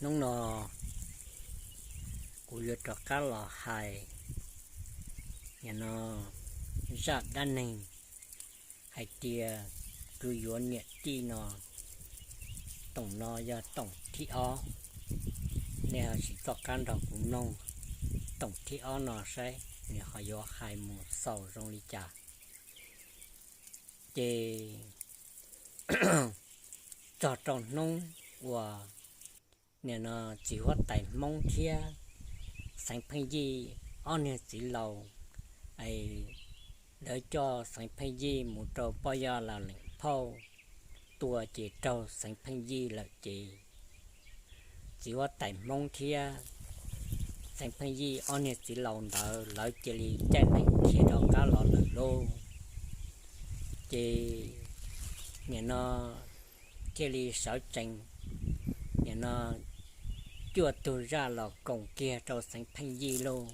Hnub no kuv yuav rov qab los hais, nim no zaj dab neeg hais tias kuv yuav niam tij no. Toom no yog toom thib ob, nej ho sim toj qab nrog kuv mloog toom thib ob no saib nws ho yuav hais mus xaus zoo li cas. Ces txog rau hnub uas nim no txiv huab tais Hmoob thiab Xeev Pheej Yij ob niag txiv laus, lawv coj Xeev Pheej Yij mus rau poj yaj Los Leem Phauj tua ces raug Xeev Pheej Yij lawm ces txiv huab tais Hmoob thiab Xeev Pheej Yij ob niag txiv laus ntawd lawv cia li caij nees khiav rov qab los lawm lauj. Ces nim no thiaj li sawv tsees, nim no cuaj tug zaj los koom kiag rau Xeev Pheej Yij lauj.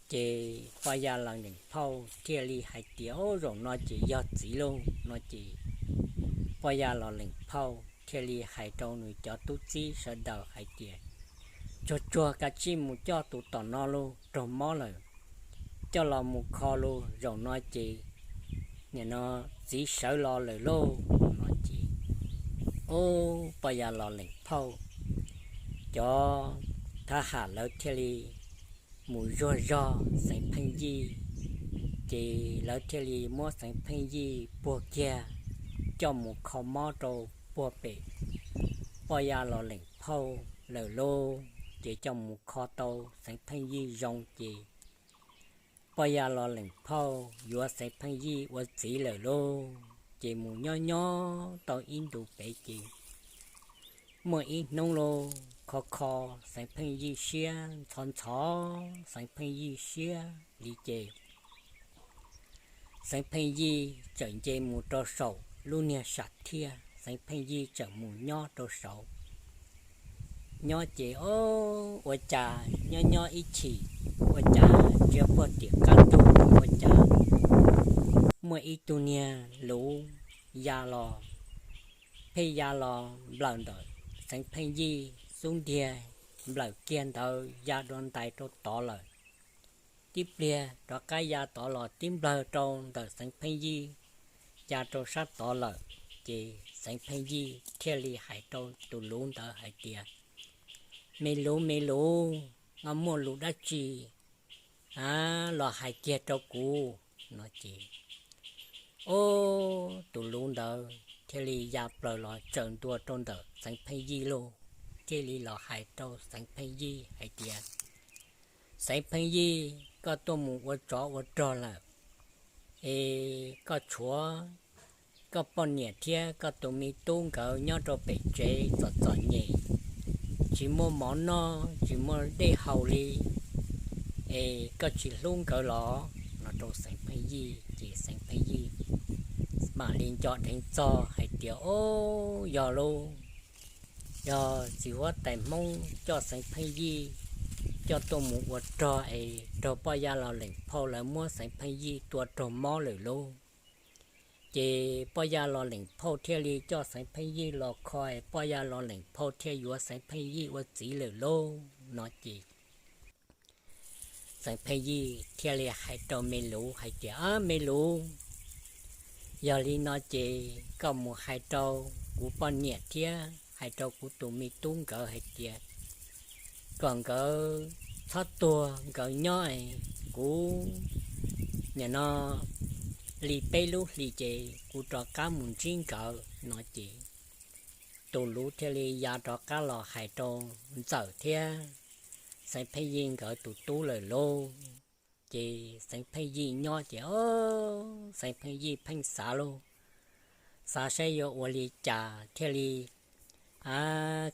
Ces poj yaj Los Leem Phauj thiaj li hais tias, Ub, zaum no ces yog txiv lauj, no ces poj yaj Los Leem Phauj thiaj li hais rau nws cov tub txib sawv daws hais tias, Tsuag tsuag, kav tsij mus coj tus tom no lauj, raug mob lawm, coj los mus kho lauj, zaum no ces nim no txiv sawv los lawm lauj, no ces, ub, poj yaj Los Leem Phauj cov thab ham lawv thiaj li mus zuag zog Xeev Pheej Yij, ces lawv thiaj li muab Xeev Pheej Yij puag kiag coj mus kho mob rau puag pem poj yaj Los Leem Phauj lawm lauj. Ces coj mus kho tau Xeev Pheej Yij zoo ces poj yaj Los Leem Phauj yuav Xeev Pheej Yij ua txiv lawm lauj. Ces mus nyob nyob tau ib ntus pem ces muaj ib hnub lauj, kho kho Xeev Pheej Yij siab, ntxhov ntxhov Xeev Pheej Yij siab li ces Xeev Pheej Yij txawm nce mus rau saum lub niag sam thiaj, Xeev Pheej Yij txawm mus nyob rau saud. Nyob ces, o, ua cas nyob nyob ib chim, ua cas tsis puag tim qab ntug, ua cas muaj ib tug niag luv ya los, pheej ya los nplawm ntawm Xeev Pheej Yij xub ntiag, nplawm kiag ntawd ya dua ntais rau tod lawm. Tib pliag rov qab ya tod los tib nplawg rau ntawm Xeev Pheej Yij, ya rau sab tod lawm. Ces Xeev Pheej Yij thiaj li hais rau tus luv ntawd hais tias, Me luv, me luv, muaj lus dab tsi los hais kiag rau kuv, no ces, o, tus luv ntawd thiaj li ya plaws los tsaws ntua rau ntawm Xeev Pheej Yij lauj, thiaj li los hais rau Xeev Pheej Yij hais tias, Xeev Pheej Yij, koj tuaj mus ua tsov ua rog lawm, es koj tshuav koj poj niam thiab koj tus me tub nkawd nyob rau pem tsev txom txom nyem, tsis muaj mov noj tsis muaj dej haus li, es koj tsis hlub nkawd los? No rau Xeev Pheej Yij ces Xeev Pheej Yij mam li nco dheev txog hais tias, O, yog lauj, yog txiv huab tais Hmoob coj Xeev Pheej Yij coj tuaj mus ua rog es raug poj yaj Los Leem Phauj lawv muab Xeev Pheej Yij tua raug mob lawm lauj. Ces poj yaj Los Leem Phauj thiaj li coj Xeev Pheej Yij los kho es poj yaj Los Leem Phauj thiaj yuav Xeev Pheej Yij ua txiv lawm lauj, no ces Xeev Pheej Yij thiaj li hais rau me luv hais tias, Ab, me luv, yog li no ces koj mus hais rau kuv poj niam thiab hais rau kuv tus me tub nkawd hais tias kom nkawd txhob tuag, nkawd nyob es kuv nim no li peb lub hlis ces kuv rov qab mus ntsib nkawd, no ces tus luv thiaj li ya rov qab los hais rau Ntxawm thiab Xeev Pheej Yij nkawd tus tub lawm lauj. Ces Xeev Pheej Yij nyob ces, o, Xeev Pheej Yij pheej xav lauj, xav saib yuav ua li cas thiaj li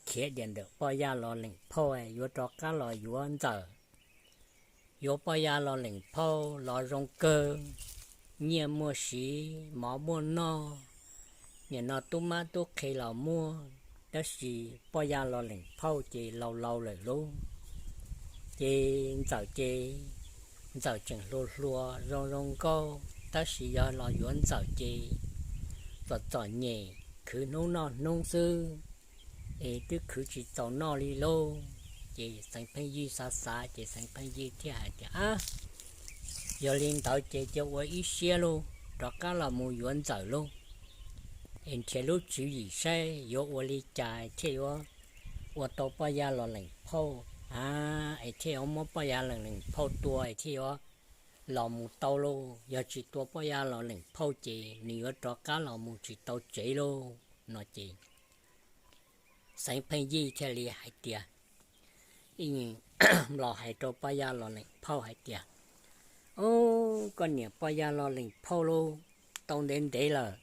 khiav diam ntawm poj yaj Los Leem Phauj yuav rov qab los yuav Ntxawm. Yuav poj yaj Los Leem Phauj los zoo kawg, nyiaj muaj siv, mov muaj noj, nim no tub mab tub qhe los muaj, tab sis poj yaj Los Leem Phauj ces laus laus lawm lauj. Ces Ntxawm ces Ntxawm tseem hluas hluas zoo zoo nkauj, tab sis yog los yuav Ntxawm ces txom txom nyem, khwv hnub noj hnub xwb. es twb khwv tsis txaus noj li lauj. Ces Xeev Pheej Yij xav xav ces Xeev Pheej Yij thiaj hais tias, Ab, yog li ntawd ces cia ua ib siab lauj, rov qab los mus yuav Ntxawm lauj, es nrhiav lub tswv yim saib yuav ua li cas thiaj yuav ua tau Poj Yaj Los Leem Phauj, a, es thiaj yuav muab Poj Yaj Los Leem Phauj tua es thiaj yuav los mus tau lauj. Yog tsis tua Poj Yaj Los Leem Phauj ces nws yuav rov qab los mus tsis tau tsev lauj. No ces Xeev Pheej Yij thiaj li hais tias, ib los hais rau Poj Yaj Los Leem Phauj hais tias, Ob, koj niam Poj Yaj Los Leem Phauj lauj, tau ntev ntev lawm,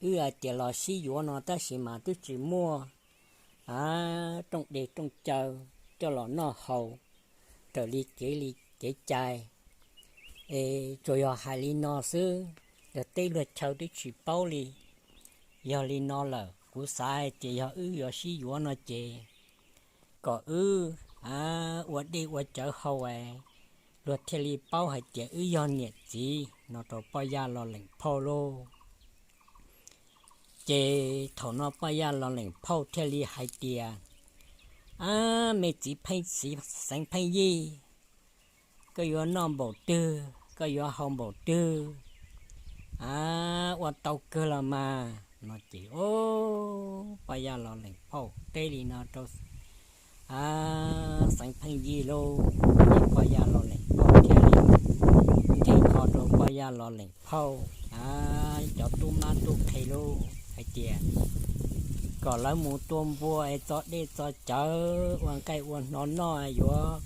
wb hais tias los sib yuav no tab sis mas twb tsis muaj, a, rooj dej rooj cawv coj los noj haus raws li kev li kev cai, es tsuas yog hais li no xwb, luag teb luag chaw twb tsis paub li. Yog li no lawm kuv xav hais tias yog wb yuav sib yuav no ces kom wb, a, ua dej ua cawv haus es luag thiaj li paub hais tias wb yog niam txiv, no rau Poj Yaj Los Leem Phauj lauj. Ces thaum no Poj Yaj Los Leem Phauj thiaj li hais tias, Ab, me txiv Pheej, Xeev Pheej Yij, koj yuav noj npaum twg, koj yuav haus npaum twg, a, ua tau kawg los mas. No ces, o, Poj Yaj Los Leem Phauj teb li no rau, a, Xeev Pheej Yij lauj, ces Poj Yaj Los Leem Phauj thiaj li nce nkaus rau Poj Yaj Los Leem Phauj, a, cov tub mab tub qhe lauj, hais tias kom lawv mus tua npua es txo dej txo cawv ua nqaij ua hno noj, yuav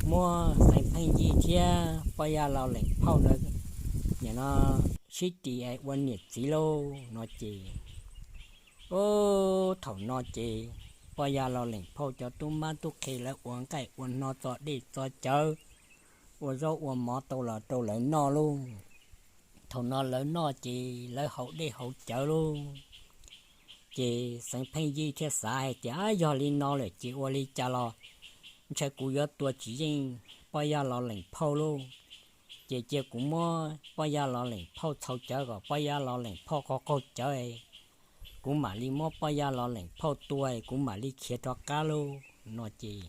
muab Xeev Pheej Yij thiab Poj Yaj Los Leem Phauj ntawd nim no sib tis es ua niam txiv lauj. No ces, o, thaum no ces Poj Yaj Los Leem Phauj cov tub mab tub qhe lawv ua nqaij ua hno txo dej txo cawv, ua zaub ua mov tau los rau lawv noj lauj. Thaum no lawv noj ces lawv haus dej haus cawv lauj. Ces Xeev Pheej Yij thiaj xav hais tias, Ab, yog li no lawm ces ua li cas los ntshai kuv yuav tua tsis yeej Poj Yaj Los Leem Phauj lauj. Ces cia kuv muab Poj Yaj Los Leem Phauj txhau cawv kom Poj Yaj Los Leem Phauj qaug qaug cawv, kuv mam li muab Poj Yaj Los Leem Phauj tua, kuv mam li khiav rov qab lauj. No ces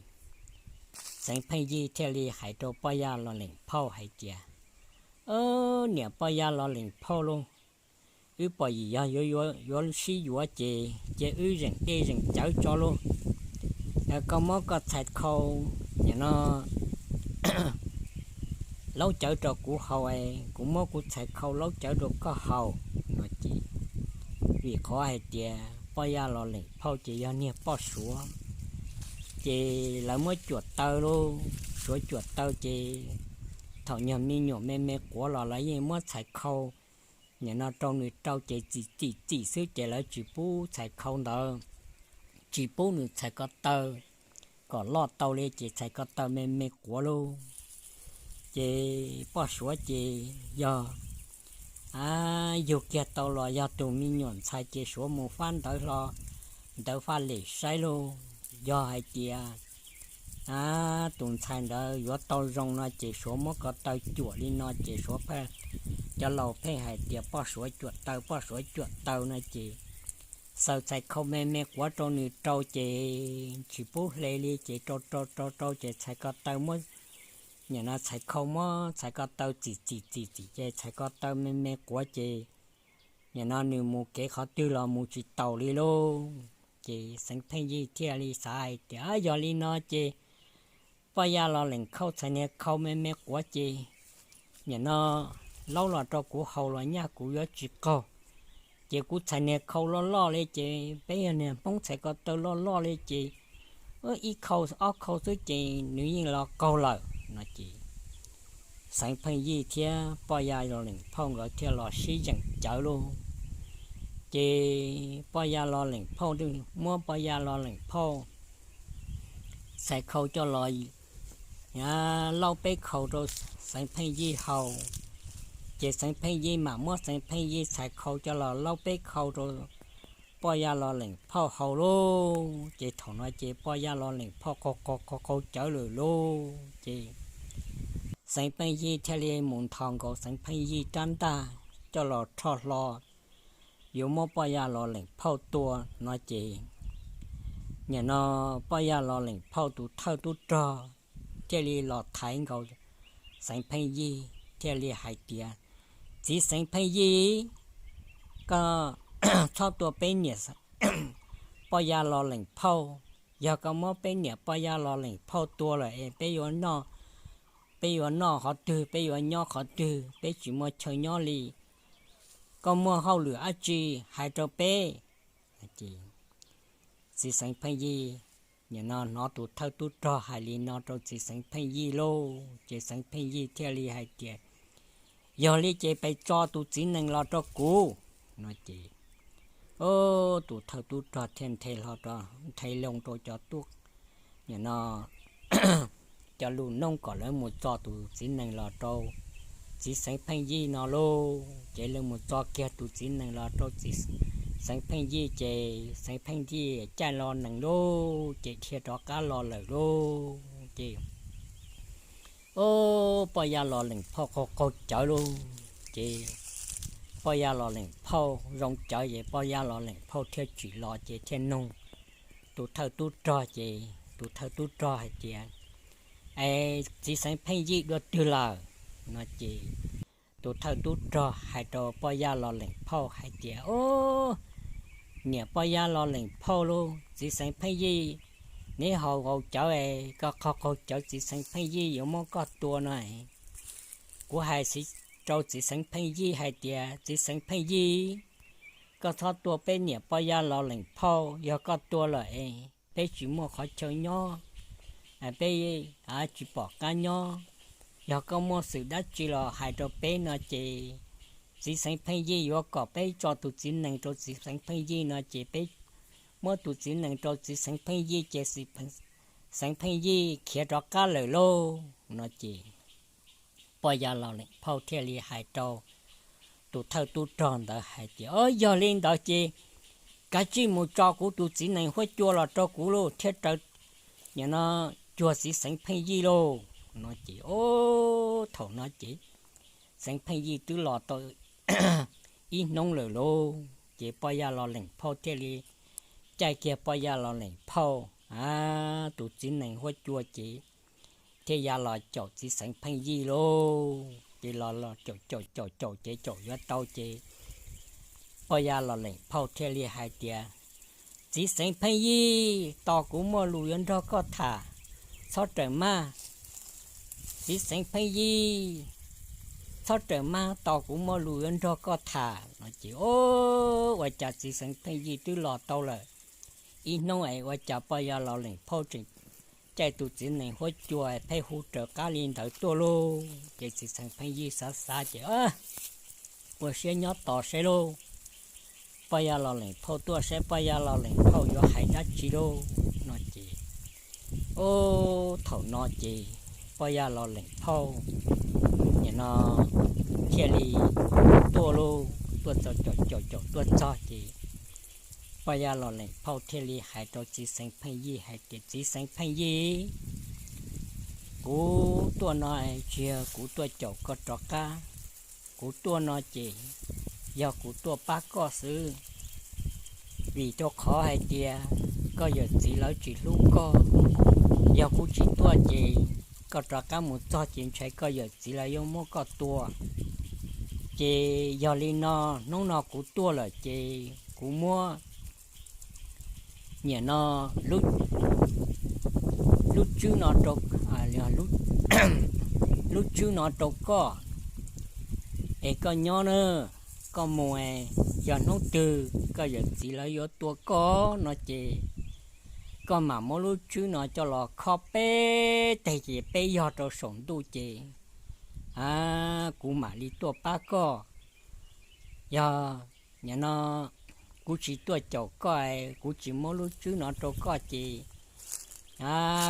Xeev Pheej Yij thiaj li hais rau Poj Yaj Los Leem Phauj hais tias, Niam Poj Yaj Los Leem Phauj lauj, wb pom yim yog yuav sib yuav ces cia wb zeem dej zeem cawv tso lauj. Koj muab koj txhais khau, nim no laub cawv rau kuv haus, kuv muab kuv txhais khau laub cawv rau koj haus. No ces, vim qhov hais tias Poj Yaj Los Leem Phauj ces yog niag poj suav, ces lawv muab cuam taw lauj, suav cuam taw ces thaum nyuag me nyuam me me quav los lawv yeej muab txhais khau nim no rau nws rau ces txim txim txim xwb ces lawv tsis pub txhais khau ntawd, tsis pub nws txhais ko taw kom loj tau li ces txhais ko taw me me quav lauj. Ces poj suav ces yog, a, yug kiag tau los yog tus me nyuam ntxhais ces suav mus fab ntawv hlo, ntawv faj lem saib lauj. Yog hais tias, a, tus ntxhais ntawd yuav tau zoo no ces suav muab ko taw cuam li no ces suav pheej, cov laus pheej hais tias poj suav cuam taw, poj suav cuam taw no ces xaws txhais khau me me quav rau nws rau ces tsis pub hle li ces rau rau rau rau ces txhais ko taw muab, nim no txhais khau muab txhais ko taw txim txim txim txim ces txhais ko taw me me quav ces nim no nws mus kev qhov twg los mus tsis taus li lauj. Ces Xeev Pheej Yij thiaj li xav hais tias, Yog li no ces Poj Yaj Los Leem Phauj txhais niag khau me me quav ces nim no laub los rau kuv haus los nyaj kuv yuav tsis qaug. Ces kuv txhais niag khau loj loj li ces peb yog niag Hmoob txhais ko taw loj loj li ces ib khau ob khau xwb ces nws yeej los qaug lawm. No ces Xeev Pheej Yij thiab Poj Yaj Los Leem Phauj nkawd thiaj los sib zeem cawv lauj. Ces Poj Yaj Los Leem Phauj muab Poj Yaj Los Leem Phauj txhais khau coj los laub peb khau rau Xeev Pheej Yij haus. Ces Xeev Pheej Yij mam muab Xeev Pheej Yij txhais khau coj los laub peb khau rau Poj Yaj Los Leem Phauj haus lauj. Ces thaum no ces Poj Yaj Los Leem Phauj qaug qaug qaug cawv lawm lauj. Ces Xeev Pheej Yij thiaj li mus nthos nkaus Xeev Pheej Yij rab ntaj coj los rho hlo yuav muab Poj Yaj Los Leem Phauj tua no ces Nim no poj Yaj Los Leem Phauj tus thawj tub rog thiaj li los thaiv nkaus Xeev Pheej Yij thiaj li hais tias, Txiv Xeev Pheej Yij, koj txhob tua peb niam poj Yaj Los Leem Phauj. Yog koj muab peb niam poj Yaj Los Leem Phauj tua lawm es peb yuav noj, peb yuav noj qhov twg, peb yuav nyob qhov twg, peb tsis muaj chaw nyob li. Koj muaj hauj lwm dab tsi hais rau peb? Txiv Xeev Pheej Yij, nim no hnov tus thawj tub rog hais li no rau txiv Xeev Pheej Yij lauj, ces Xeev Pheej Yij thiaj li hais tias, Yog li ces pes tso tus txiv nees los rau kuv, no ces tus thawj tub rog thiaj nthe hlo, nthe loo rau cov tub, nim no cov lus noob kom lawv mus tso tus txiv nees los rau txiv Xeev Pheej Yij no lauj. Ces lawv mus tso kiag tus txiv nees los rau txiv Xeev Pheej Yij ces Xeev Pheej Yij caij los nees lauj, ces dhia rov qab los lawm lauj. Ces poj Yaj Los Leem Phauj qaug qaug cawv lauj, ces poj Yaj Los Leem Phauj zoo cawv ces poj Yaj Los Leem Phauj thiaj tsim los ces thiaj nug tus thawj tub rog ces tus thawj tub rog hais tias, Es txiv Xeev Pheej Yij dua twg lawm? No ces tus thawj tub rog hais rau poj Yaj Los Leem Phauj hais tias, Ob, niam poj Yaj Los Leem Phauj lauj, txiv Xeev Pheej Yij, neb ho qaug cawv es koj qaug qaug cawv txiv Xeev Pheej Yij yuav muab koj tua no. Kuv hais rau txiv Xeev Pheej Yij hais tias, Txiv Xeev Pheej Yij, koj txhob tua peb niam poj Yaj Los Leem Phauj, yog koj tua lawm es peb tsis muaj qhov chaw nyob, peb tsis pom qab nyob. Yog koj muaj xwm dab tsi los hais rau peb no ces txiv Xeev Pheej Yij yuav kom peb tso tus txiv nees rau txiv Xeev Pheej Yij no ces peb muab tus txiv nees rau txiv Xeev Pheej Yij ces Xeev Pheej Yij khiav rov qab lawm lauj. No ces poj Yaj Los Leem Phauj thiaj li hais rau tus thawj tub rog ntawd hais tias, Ob, yog li ntawd ces kav tsij mus tso kuv tus txiv nees huab cua los rau kuv lauj, thiab raws nim no cuag txiv Xeev Pheej Yij lauj. No ces ob, thaum no ces Xeev Pheej Yij twb los tau ib hnub lawm lauj, ces poj Yaj Los Leem Phauj thiaj li caij kiag poj Yaj Los Leem Phauj a tus txiv nees huab cua ces thiaj ya los caum txiv Xeev Pheej Yij lauj. Ces los los caum caum caum caum ces caum yuav tau ces poj Yaj Los Leem Phauj thiaj li hais tias, Txiv Xeev Pheej Yij, tos kuv muaj lus yuav nrog koj tham, txhob rawm maj. Txiv Xeev Pheej Yij, txhob rawm maj, tos kuv muaj lus yuav nrog koj tham. No ces ob, ua cas txiv Xeev Pheej Yij twb los tau lawm ib hnub es ua cas poj Yaj Los Leem Phauj tseem caij tus txiv nees huab cua pheej hu raws qab li ntawd tuaj lauj. Ces txiv Xeev Pheej Yij xav xav ces ua siab nyob tos saib lauj, poj Yaj Los Leem Phauj tuaj saib poj Yaj Los Leem Phauj yuav hais dab tsi lauj. No ces ob, thaum no ces poj Yaj Los Leem Phauj nim no thiaj li tuaj lauj, tuaj txog caum caum caum tuaj txog ces poj Yaj Los Leem Phauj thiaj li hais rau txiv Xeev Pheej Yij hais tias, Txiv Xeev Pheej Yij, kuv tuaj no tsis yog kuv tuaj caum koj rov qab. Kuv tuaj no ces yog kuv tuaj pab koj xwb, vim rau qhov hais tias koj yawm txiv lawv tsis hlub koj. Yog kuv tsis tuaj ces koj rov qab mus txog ces ntshai koj yawm txiv lawv yuav muab koj tua. Ces yog li no, hnub no kuv tuaj lawm ces kuv muab nim no lub tswb no rau, lub tswb no rau koj, es koj nyob na, koj mus, yog hnub twg koj yawm txiv lawv yuav tua koj no ces koj mam muab lub tswb no coj los khob peb teg ces peb yog rau saum ntuj ces kuv mam li tuaj pab koj. Yog nim no kuv tsis tuaj caum koj, kuv tsis muab lub tswb no rau koj ces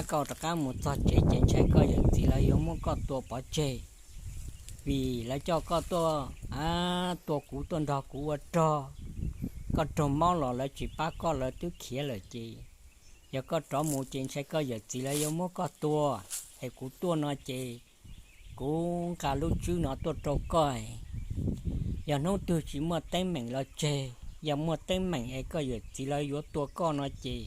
koj rov qab mus txog tsev ces ntshai koj yawm txiv lawv yuav muab koj tua pov tseg, vim lawv coj koj tuaj, tua kuv tuaj nrog kuv ua rog, koj raug mob los lawv tsis pab koj lawv twb khiav lawm ces yog koj rov mus ces ntshai koj yawm txiv lawv yuav muab koj tua. Es kuv tuaj no ces kuv nqa lub tswb no tuaj rau koj. Yog hnub twg tsis muaj teeb meem los tseg, yog muaj teeb meem es koj yawm txiv lawv yuav tua koj no ces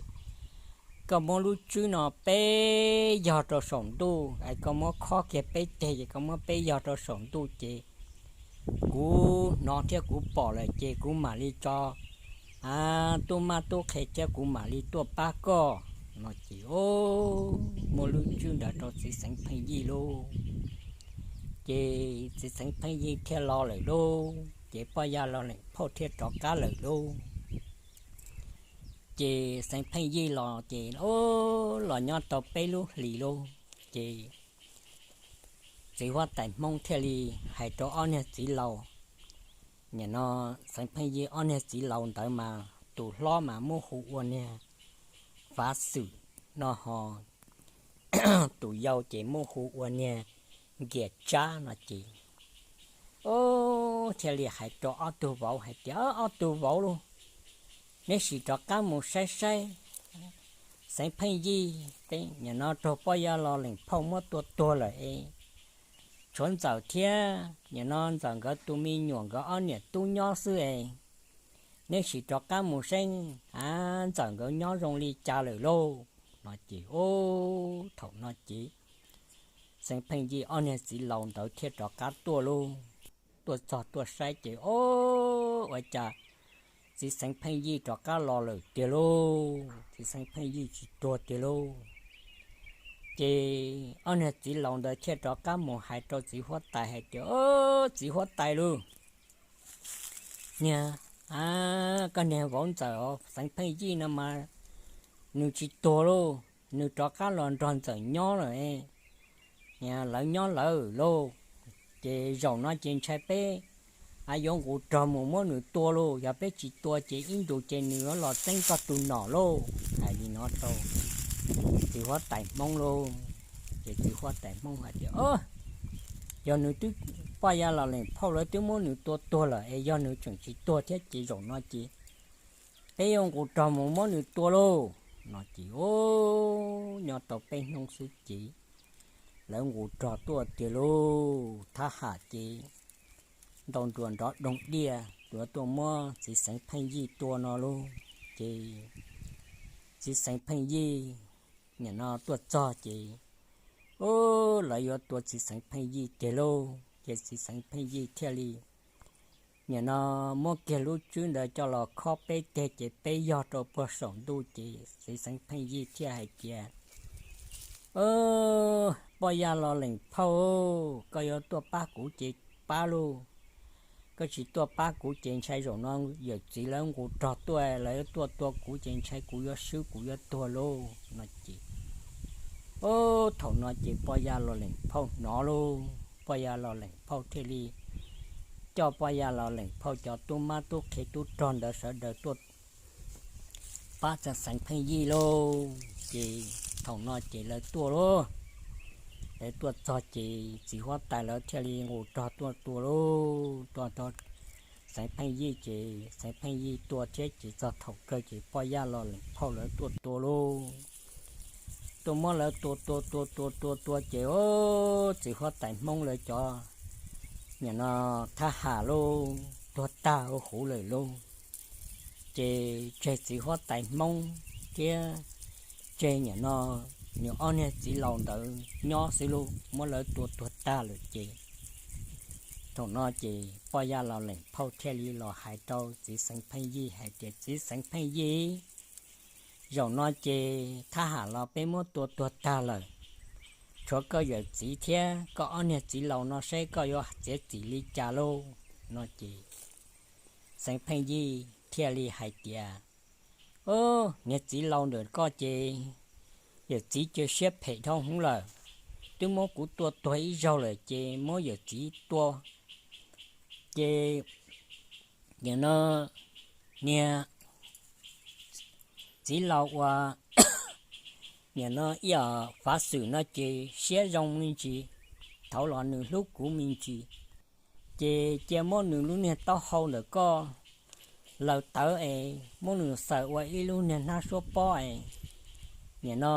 koj muab lub tswb no peb yog rau saum ntuj, koj muab khob kiag peb teg ces koj muab peb yog rau saum ntuj ces kuv hnov thiab kuv pom lawm ces kuv mam li tso tub mab tub qhe thiab kuv mam li tuaj pab koj no ces, o, muab lub tswb ntawd rau txiv Xeev Pheej Yij lauj. Ces txiv Xeev Pheej Yij thiaj los lawm lauj, ces Poj Yaj Los Leem Phauj thiaj rov qab lawm lauj. Ces Xeev Pheej Yij los ces, o, los nyob tau peb lub hlis lauj, ces txiv huab tais Hmoob thiaj li hais rau ob niag txiv laus, nim no Xeev Pheej Yij ob niag txiv laus ntawd mas tus hlob mas muab hu ua niag Fav Xwm no ho tus yau ces muab hu ua niag Nkias Tsab no ces, o, thiaj li hais rau ob tug vauv hais tias, ob tug vauv lauj, neb sim rov qab mus saib saib Xeev Pheej Yij, nim no raug Poj Yaj Los Leem Phauj muab tua tuag lawm es tshuav Ntxawm thiab nim no Ntxawm nkawd tus me nyuam nkawd ob niam tub nyob xwb es neb sim rov qab mus saib a, Ntxawm nkawd nyob zoo li cas lawm lauj no ces, o, thaum no ces Xeev Pheej Yij ob niag txiv laus ntawd thiaj rov qab tuaj lauj. Tuaj txog tuaj saib ces, o, ua cas txiv Xeev Pheej Yij rov qab los lawm tiag lauj, txiv Xeev Pheej Yij tsis tuag tiag lauj. Ces ob niag txiv laus ntawd thiaj rov qab mus hais rau txiv huab tais hais tias, txiv huab tais lauj, niag, koj niag vauv Ntxawm Xeev Pheej Yij no mas nws tsis tuag lauj, nws rov qab los nrog Ntxawm nyob lawm, lawv nyob lawv lauj. Ces zaum no ces ntshai peb yuav nqus rog mus muab nws tua lauj, yog peb tsis tua ces ib ntus ces nws yuav los txeeb koj tus nom lauj. Hais li no rau txiv huab tais Hmoob lauj. Ces txiv huab tais Hmoob hais tias, yog nws twb, Poj Yaj Los Leem Phauj lawv twb muab nws tua tuag lawm es yog nws tseem tsis tuag thiab ces zaum no ces peb yuav nqus rog mus muab nws tua lauj no ces, o, nyob tau peb hnub xwb ces lawv nqus rog tuaj tiag lauj. Thab ham ces ntau nruas nrov doog diaj yuav tuaj muab txiv Xeev Pheej Yij tua no lauj. Ces txiv Xeev Pheej Yij nim no tuaj txog ces, o, lawv yuav tua txiv Xeev Pheej Yij tiag lauj. Ces txiv Xeev Pheej Yij thiaj li nim no muab kiag lub tswb ntawd coj los khob peb teg ces peb yog rau puag saum ntuj ces txiv Xeev Pheej Yij thiaj hais tias, Poj Yaj Los Leem Phauj, koj yuav tuaj pab kuv ces pab lauj. Koj tsis tuaj pab kuv ces ntshai zaum no yawm txiv lawv nqus rog tuaj lawv yuav tuaj tua kuv ces ntshai kuv yuav swb kuv yuav tuag lauj no ces, o, thaum no ces Poj Yaj Los Leem Phauj hnov lauj. Poj Yaj Los Leem Phauj thiaj li coj Poj Yaj Los Leem Phauj cov tub mab tub qhe tub rog ntawd sawv daws tuaj pab txiv Xeev Pheej Yij lauj. Ces thaum no ces lawv tuaj lauj. Lawv tuaj txog ces txiv huab tais lawv thiaj li nqus rog tuaj tua lauj. Tuaj rau Xeev Pheej Yij ces Xeev Pheej Yij tua thiab ces txog thaum kawg ces Poj Yaj Los Leem Phauj lawv tuaj tua lauj. Tuaj muab lawv tua tua tua tua tua tua ces, o, txiv huab tais Hmoob lawv cov nim no thab ham lauj tuag tag huv huv lawm lauj. Ces tseg txiv huab tais Hmoob thiab tseg nim no nws ob niag txiv laus ntawd nyob xwb lauj, muab lawv tua tuag tag lawm ces thaum no ces Poj Yaj Los Leem Phauj thiaj li los hais rau txiv Xeev Pheej Yij hais tias, Txiv Xeev Pheej Yij, zaum no ces thab ham los peb muab tua tuag tag lawm, tshuav koj yawm txiv thiab koj ob niag txiv laus no seb koj yuav txiav txim li cas lauj no ces Xeev Pheej Yij thiaj li hais tias, Niag txiv laus ntawm koj ces yawm txiv cia siab phem dhau hwv lawm, twb muab kuv tua tuag ib zaug lawm ces muab yawm txiv tua ces nim no niag txiv laus uas nim no ib yam Fav Xwm no ces siab zoo me ntsis, thaum los nws hlub kuv me ntsis, ces cia muab nws lub niag taub hau ntawm koj laws tawv es muab nws xaws ua ib lub niag hnab suab pob es nim no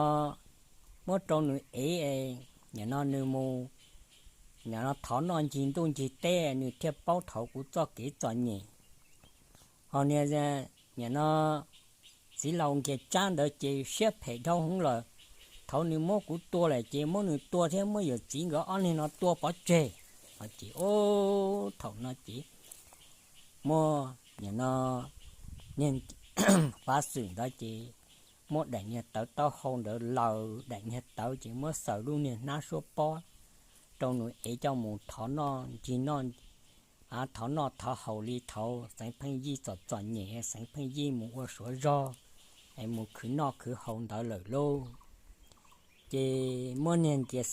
muab rau nws ev es nim no nws mus nim no thov noj ncig ntuj ncig teb nws thiaj paub thaum kuv txoj kev txom nyem. Ho niag nim no txiv laus Nkias Tsab ntawd ces siab phem dhau hwv lawm. Thaum nws muab kuv tua lawm ces muab nws tua thiab muab yawm txiv nkawd ob leeg no tua pov tseg. Ces ub, thaum no ces muab nim no niag fav xwm ntawd ces muab daim niag tawv taub hau ntawd laws daim niag tawv ces muab xaws lub niag hnab suab pob rau nws ev coj mus thov noj ncig noj, thov noj thov haus li thaud Xeev Pheej Yij txom txom nyem Xeev Pheej Yij mus ua suav zog es mus khwv noj khwv haus ntawd lawm lauj. Ces muab niag Nkias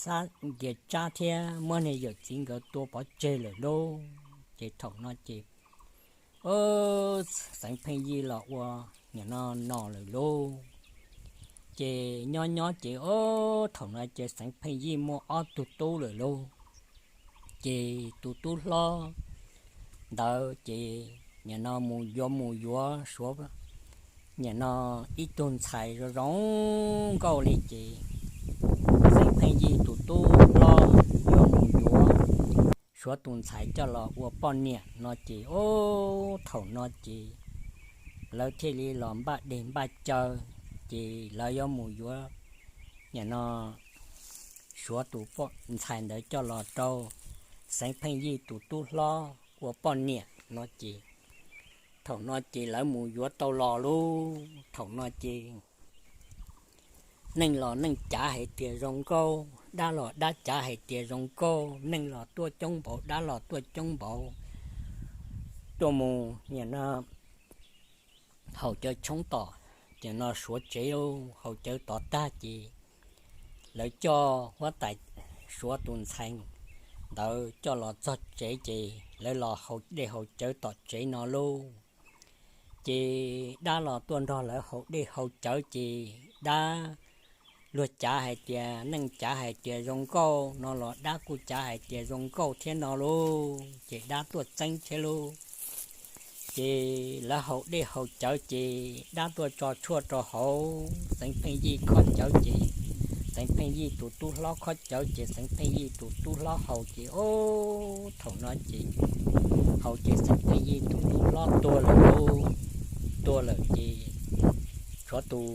Tsab thiab muab niag yawm txiv nkawd tua pov tseg lawm lauj. Ces thaum no ces ub, Xeev Pheej Yij los ua nim no no lawm lauj. Ces nyob nyob ces ub, thaum no ces Xeev Pheej Yij muaj ob tug tub lawm lauj. Ces tus tub hlob ntawd ces nim no mus yuav mus yuav suav nim no ib tug ntxhais zoo zoo nkauj li ces Xeev Pheej Yij tus tub hlob yuav mus yuav suav tus ntxhais coj los ua poj niam no ces ub, thaum no ces lawv thiaj li los npaj deg npaj caw, ces lawv yuav mus yuav nim no suav tus ntxhais ntawd coj los rau Xeev Pheej Yij tus tub hlob ua poj niam no ces thaum no ces lawv mus yuav tau los lauj. Thaum no ces neeg los neeg cav hais tias zoo nkauj, dab los dab cav hais tias zoo nkauj, neeg los tuaj coob npaum dab los tuaj coob npaum, tuaj mus nim no haus cawv tshoob tom ces no suav tsev lauj. Haus cawv tod tag ces lawv coj huab tais suav tus ntxhais ntawd coj los txog tsev ces lawv los haus dej haus cawv tom tsev no lauj. Ces dab los tuaj nrog lawv haus dej haus cawv ces dab luag cav hais tias neeg cav hais tias zoo nkauj no los dab kuj cav hais tias zoo nkauj thiab no lauj. Ces dab tuaj txeeb thiab lauj. Ces lawv haus dej haus cawv ces dab tuaj tso tshuaj rau hauv Xeev Pheej Yij khob cawv ces Xeev Pheej Yij tus tub hlob khob cawv ces Xeev Pheej Yij tus tub hlob haus ces ub, thaum no ces haus ces Xeev Pheej Yij tus tub hlob tuag lawm lauj. Tuag lawm ces tshuav tus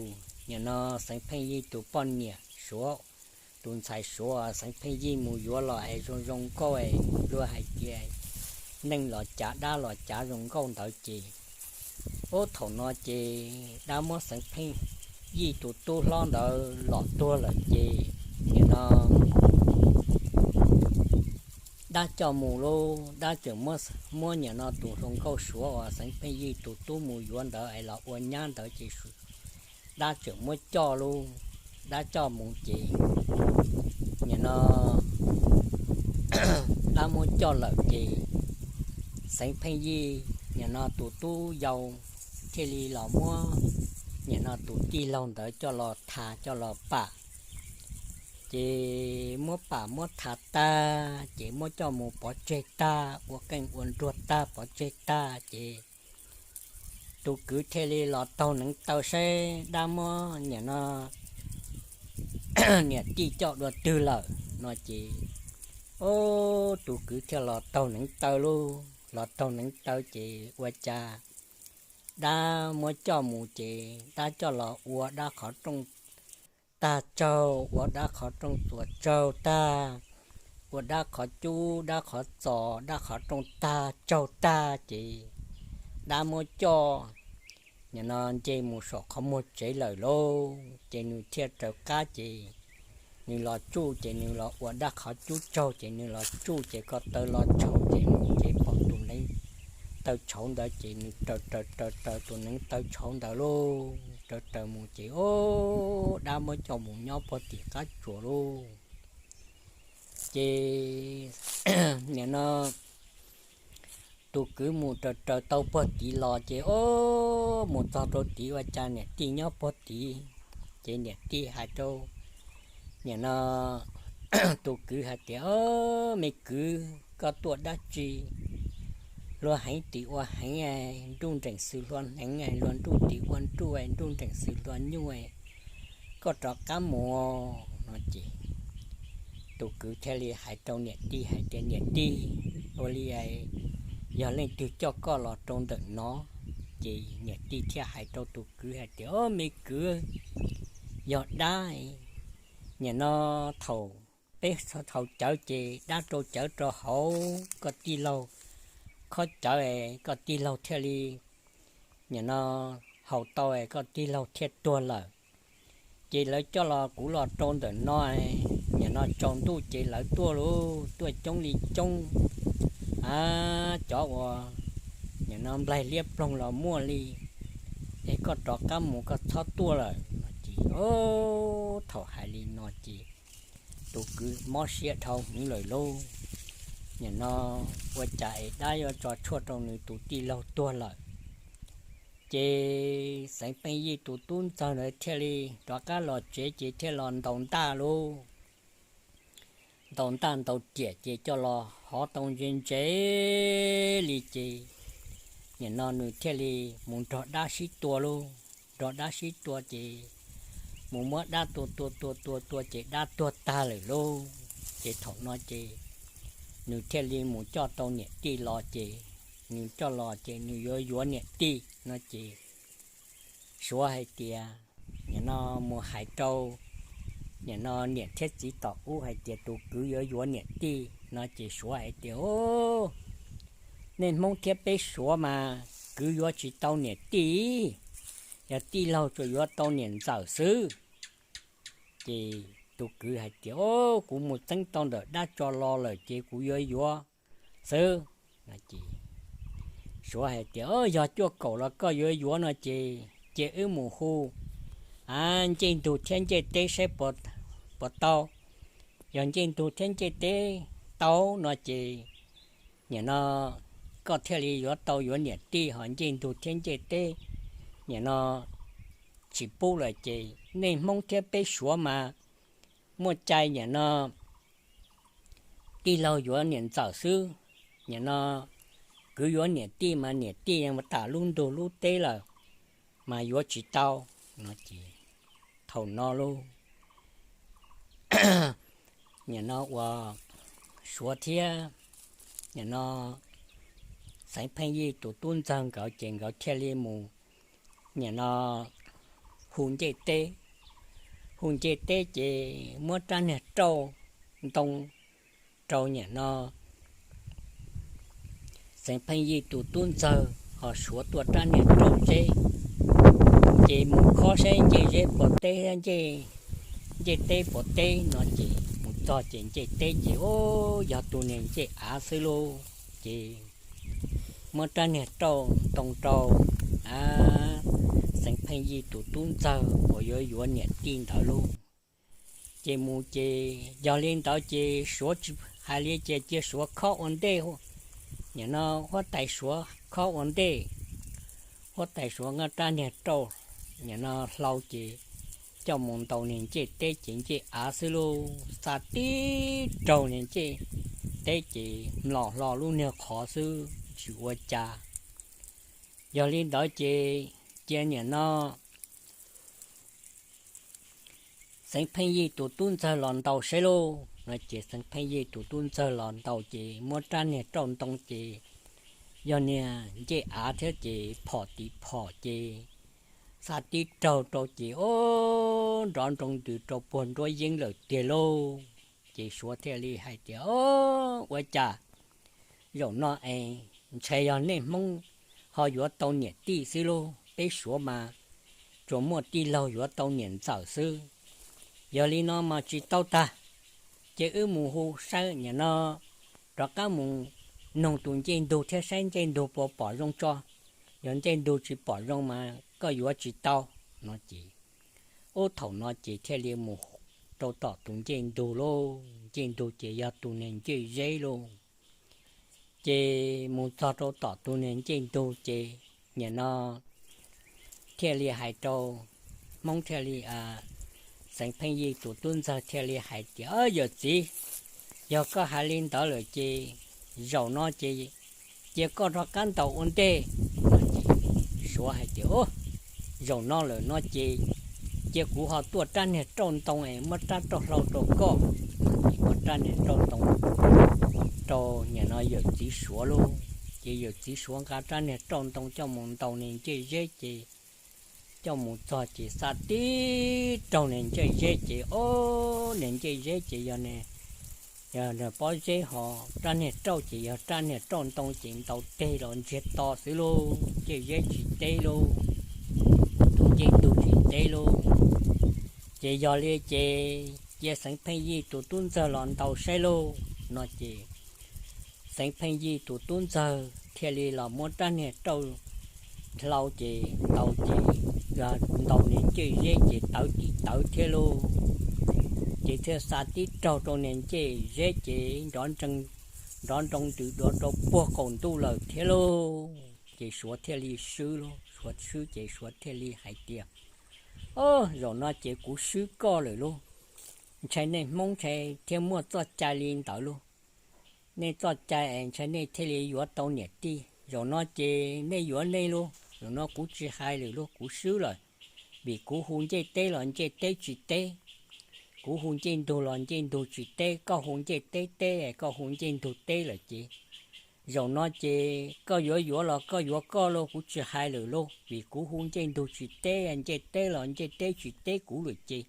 nim no Xeev Pheej Yij tus poj niam suav, tus ntxhais suav Xeev Pheej Yij mus yuav los es zoo zoo nkauj es luag hais tias neeg los cav dab los cav zoo nkauj ntawd ces ub, thaum no ces dab muab Xeev Pheej Yij tus tub hlob ntawd los tuag lawm ces nim no dab coj mus lauj. Dab tseem muab nim no tus hluas nkauj suav uas Xeev Pheej Yij tus tub mus yuav ntawd es los ua nyab ntawd ces dab tseem muab coj lauj. Dab coj mus ces nim no dab muab coj lawm ces Xeev Pheej Yij nim no tus tub yau thiaj li los muab nim no tus tij laug ntawd coj los thas coj los pam. Ces muab pam muab thas tag ces muab coj mus pov tseg tag, ua qeej ua nruag tag pov tseg tag ces tus kwv thiaj li los taug neev taw saib dab muab nim no niam tij coj dua twg lawm no ces ub, tus kwv thiaj los taug neev taw lauj. Los taug neev taw ces ua cas dab muab coj mus ces dab coj los ua dab qhov rooj tag tsaug, ua dab qhov rooj tuam tsaug tag, ua dab qhov cub dab qhov txos dab qhov rooj tag tsaug tag ces dab muab coj nim no nce mus saum qhov muag tsev lawm lauj. Ces nws thiaj raws qab ces nws los tsuj ces nws los ua dab qhov cub tsaug ces nws los tsuj ces ko taw los tshauv ces nws ces pom tus neev taw tshauv ntawd ces nws raws raws raws raws tus neev taw tshauv ntawd lauj. Raws raws mus ces ub, dab muab coj mus nyob puag tim qab tsuas lauj. Ces nim no tus kwv mus raws raws tau puag tid los ces ub, mus txog rau tid ua cas niam tij nyob puag tid. Ces niam tij hais rau nim no tus kwv hais tias, Ob, me kwv, koj tuaj dab tsi? Hlua heev tim ua heev, nruj nreem xws hlua hneev, hlua nruj tim ua nruj, nruj nreem xws hlua nyuj, koj rov qab mus no ces tus kwv thiaj li hais rau niam tij hais tias, Niam tij, ua li yog leej twg coj koj los rau ntawm no? Ces niam tij thiaj hais rau tus kwv hais tias, Au, me kwv, yog dab, nim no thaum peb haus cawv ces dab rau cawv rau hauv, koj tij laug khob cawv, koj tij laug thiaj li nim no haus tau, koj tij laug thiaj tuag lawm. Ces lawv coj los, kuv los rau ntawm no, nim no tsaus ntuj ces lawv tuaj lauj, tuaj coob li coob, a, cov uas nim no nplaig liab ploog los muaj li, es koj rov qab mus, koj txhob tuaj lawm. Ces thaum hais li no ces tus kwv mob siab dhau hwv lawm lauj. Nim no ua cas es dab yuav tso tshuaj rau nws tus tij laug tuag lawm? Ces Xeev Pheej Yij tus tub ntxawg ntawd thiaj li rov qab los tsev ces thiaj los ntaus ntaj lauj. Ntaus ntaj ntaus riam ces coj los hov tau ntse ntse li ces nim no nws thiaj li mus nrog dab sib tua lauj. Nrog dab sib tua ces mus muab dab tua tua tua tua tua ces dab tuag tag lawm lauj. Ces thaum no ces nws thiaj li mus coj tau niam tij los ces nws coj los ces nws yuav yuav niam tij no ces Suav hais tias, nim no mus hais rau nim no niam thiab txiv tom ub hais tias tus kwv yuav yuav niam tij no ces Suav hais tias, Au, nej Hmoob thiab peb Suav mas kwv yuav tsis tau niam tij, yog tij laug tsuas yuav tau niam ntxawm xwb. Ces tus kwv hais tias, Au, kuv mus txeeb tau ntawm dab tso los lawm ces kuv yuav yuav xwb. Suav hais tias, Yog cuaj kaum los koj yuav yuav no ces cia wb mus hu ncej ntug thiab ncej teb saib puas tau. Yog ncej ntug thiab ncej teb tau no ces nim no koj thiaj li yuav tau yuav niam tij, ho ncej ntug thiab ncej teb nim no tsis pub lawm ces nej Hmoob thiab peb Suav mas muaj cai nim no tij laug yuav niam ntxawm xwb. Nim no kwv yuav niam tij mas niam tij tas lub ntug lub teb lawm mas yuav tsis tau no ces thaum no lauj, nim no ua Suav thiab nim no Xeev Pheej Yij tus tub ntxawg nkawd ces nkawd thiaj li mus nim no hu ncej teb. Hu ncej teb ces muab rab niag rauj ntoo rau nim no Xeev Pheej Yij tus tub ntxawg ho Suav tua rab niag rauj zeb, ces mus khob saib ncej zeb puas teb, ncej teb puas teb no ces mus txog ces ncej teb ces, Au, yog tus niag ncej av xwb lauj. Ces muab rab niag rauj ntoo rau Xeev Pheej Yij tus tub ntxawg uas yuav yuav niam tij ntawd lauj. Ces mus ces yog li ntawd ces Suav tsis hais li ces cia Suav khob ua ntej, nim no huab tais Suav khob ua ntej. Huab tais Suav muab rab niag rauj nim no hlau ces coj mus ntaus niag ncej teb ces ncej av xwb lauj, xa tib raug niag ncej teb ces mlom hlo lub niag qhov xwb tsis ua cas. Yog li ntawd ces cia nim no Xeev Pheej Yij tus tub ntxawg los ntaus saib lauj no ces Xeev Pheej Yij tus tub ntxawg los ntaus ces muab rab niag rauj ntoo ces yog niag ncej av thiab ces phom tim phom ces xa tib raug rau ces, Au, nrov nroo ntws rau puag nruab yeeb lawm tiag lauj. Ces Suav thiaj li hais tias, Au, ua cas zaum no es ntshai yog nej Hmoob ho yuav tau niam tij xwb lauj, peb Suav mas tsuas muaj tij laug yuav tau niam ntxawm xwb. Yog li no mas tsis tau tag, ces wb mus hu saib nim no rov qab mus noog tus ncej ntug thiab saib ncej ntug puas pom zoo tso. Yog ncej ntug tsis pom zoo mas koj yuav tsis tau no ces, ub, thaum no ces thiaj li mus rau tom tus ncej ntug lauj. Ncej ntug ces yog tus niag ncej zeb lauj. Ces mus txog rau tom tus niag ncej ntug ces nim no thiaj li hais rau, Hmoob thiaj li, Xeev Pheej Yij tus tub ntxawg thiaj li hais tias, Yawm txiv, yog koj hais li ntawd lawm ces zaum no ces cia koj rov qab ntaus ua ntej. Suav hais tias, Zaum no lawm no ces cia kuv ho tuaj rab niag rauj ntoo es muab rab rauj hlau rau koj. Muab rab niag rauj ntoo rau nim no yawm txiv Suav lauj. Ces yawm txiv suav nqa rab niag rauj ntoo coj mus ntaus niag ncej zeb ces coj mus txog ces xa tib raug niag ncej zeb ces, ob, niag ncej zeb ces yog, yog pob zeb ho rab niag rauj ces yog rab niag rauj ntoo ces ntaus teg los ntsiag to xwb lauj, ncej zeb tsis teb lauj, tus ncej ntug tsis teb lauj. Ces yog li ces cia Xeev Pheej Yij tus tub ntxawg los ntaus saib lauj no ces Xeev Pheej Yij tus tub ntxawg thiaj li los muab rab niag rauj hlau ces ntaus ces, ntaus niag ncej zeb ces tawv tib tawv thiab lauj. Ces thiaj xa tib raug rau niag ncej zeb ces nrov nroo ntws duav rau puag qaum ntuj lawm thiab lauj. Ces suav thiaj li swb lauj, suav swb ces suav thiaj li hais tias, Ob, zaum no ces kuv swb koj lawm lauj. Ntshai nej Hmoob ntshai thiaj muaj txoj cai li ntawd lauj. Nej txoj cai es ntshai nej thiaj li yuav tau niam tij. Zaum no ces nej yuav nej lauj, zaum no kuv tsis hais lawm lauj, kuv swb lawm. Vim kuv hu ncej teb los ncej teb tsis teb, kuv hu ncej ntug los ncej ntug tsis teb, koj hu ncej teb teb, koj hu ncej ntug teb lawm ces zaum no ces koj yuav yuav los koj yuav koj lauj, kuv tsis hais lawm lauj, vim kuv hu ncej ntug tsis teb, ncej teb los ncej teb tsis teb kuv lawm ces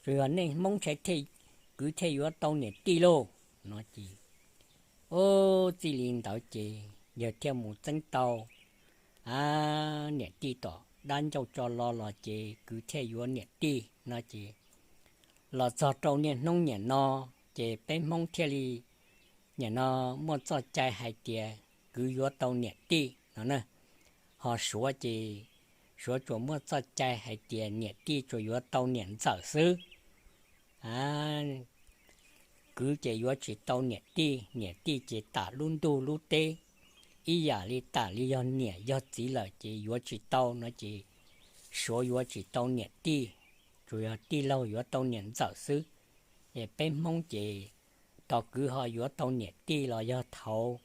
tsuas yog nej Hmoob ntshai thiaj, kwv thiaj yuav tau niam tij lauj no ces, ub, txij li ntawd ces yawg thiaj mus txeeb tau, a, niam tij tom dab ncauj tso lo los ces kwv thiaj yuav niam tij no ces los txog rau niaj hnub niam no ces peb Hmoob thiaj li niam no muaj txoj cai hais tias kwv yuav tau niam tij no na. Ho suav ces suav tsuas muaj txoj cai hais tias niam tij tsuas yuav tau niam ntxawm xwb. A, kwv ces yuav tsis tau niam tij, niam tij ces tam lub ntuj lub teb, ib yam li tam li yog niam yog txiv lawm ces yuav tsis tau no ces suav yuav tsis tau niam tij, tsuas yog tij laug yuav tau niam ntxawm xwb. Es peb Hmoob ces tos kwv ho yuav tau niam tij los yog thaum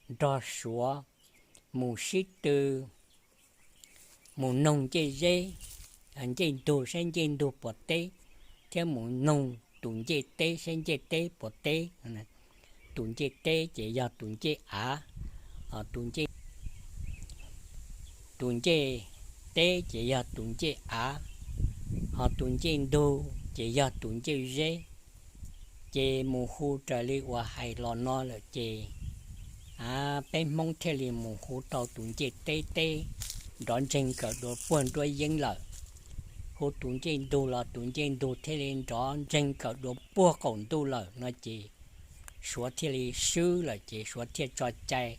nrog suav mus sib tw mus noog ncej zeb, ncej ntug saib ncej ntug puas teb, thiab mus noog tus ncej teb saib ncej teb puas teb. Tus ncej teb ces yog tus ncej av, ho tus ncej, tus ncej teb ces yog tus ncej av, ho tus ncej ntug ces yog tus ncej zeb. Ces mus hu raws li uas hais los no lawm ces, a, peb Hmoob thiaj li mus hu tau tus ncej teb teb nrov ntseg kawm dua puag nruab yeeb lawm. Hu tus ncej ntug los tus ncej ntug thiaj li nrov ntseg kawm dua puag qaum ntuj lawm no ces suav thiaj li swb lawm ces suav thiaj tso cai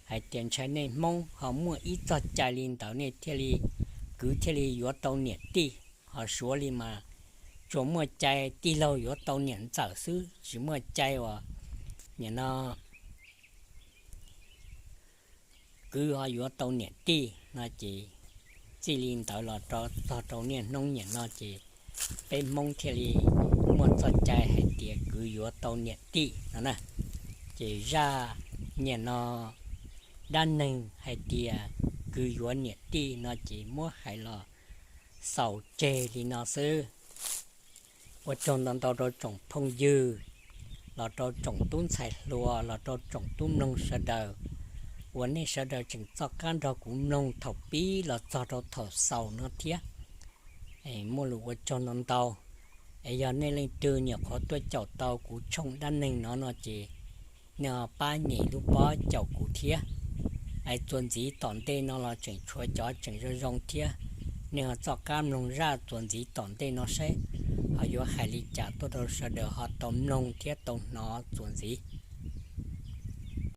hais tias ntshai nej Hmoob ho muaj ib txoj cai li ntawd nej thiaj li, kwv thiaj li yuav tau niam tij. Ho suav li mas tsuas muaj cai tij laug yuav tau niam ntxawm xwb, tsis muaj cai uas nim no kwv ho yuav tau niam tij no ces txij li ntawd los rau txog rau niaj hnub nim no ces peb Hmoob thiaj li muaj txoj cai hais tias kwv yuav tau niam tij no na. Ces zaj nim no dab neeg hais tias kwv yuav niam tij no ces muab hais los xaus tseg li no xwb. Ua tsaug ntau ntau rau tsoom phooj ywg, los rau tsoom tub ntxhais hluas, los rau tsoom tub mloog sawv daws, uas nej sawv daws tseem txoj qab nrog kuv mloog thaum pib los txog rau thaum xaus no thiab. Muaj lus ua tsaug ntau ntau. Es yog nej leej twg nyuam qhuav tuaj caum tau kuv tshooj dab neeg no no ces nej ho pab nyem lub pob caum kuv thiab. Es txuas ntxiv tom ntej no los tseem tshuav cov tseem zoo zoo thiab, nej ho txoj qab mloog zaj txuas ntxiv tom ntej no saib ho yuav hais li cas tuaj rau sawv daws ho tau mloog thiab tau hnov txuas ntxiv.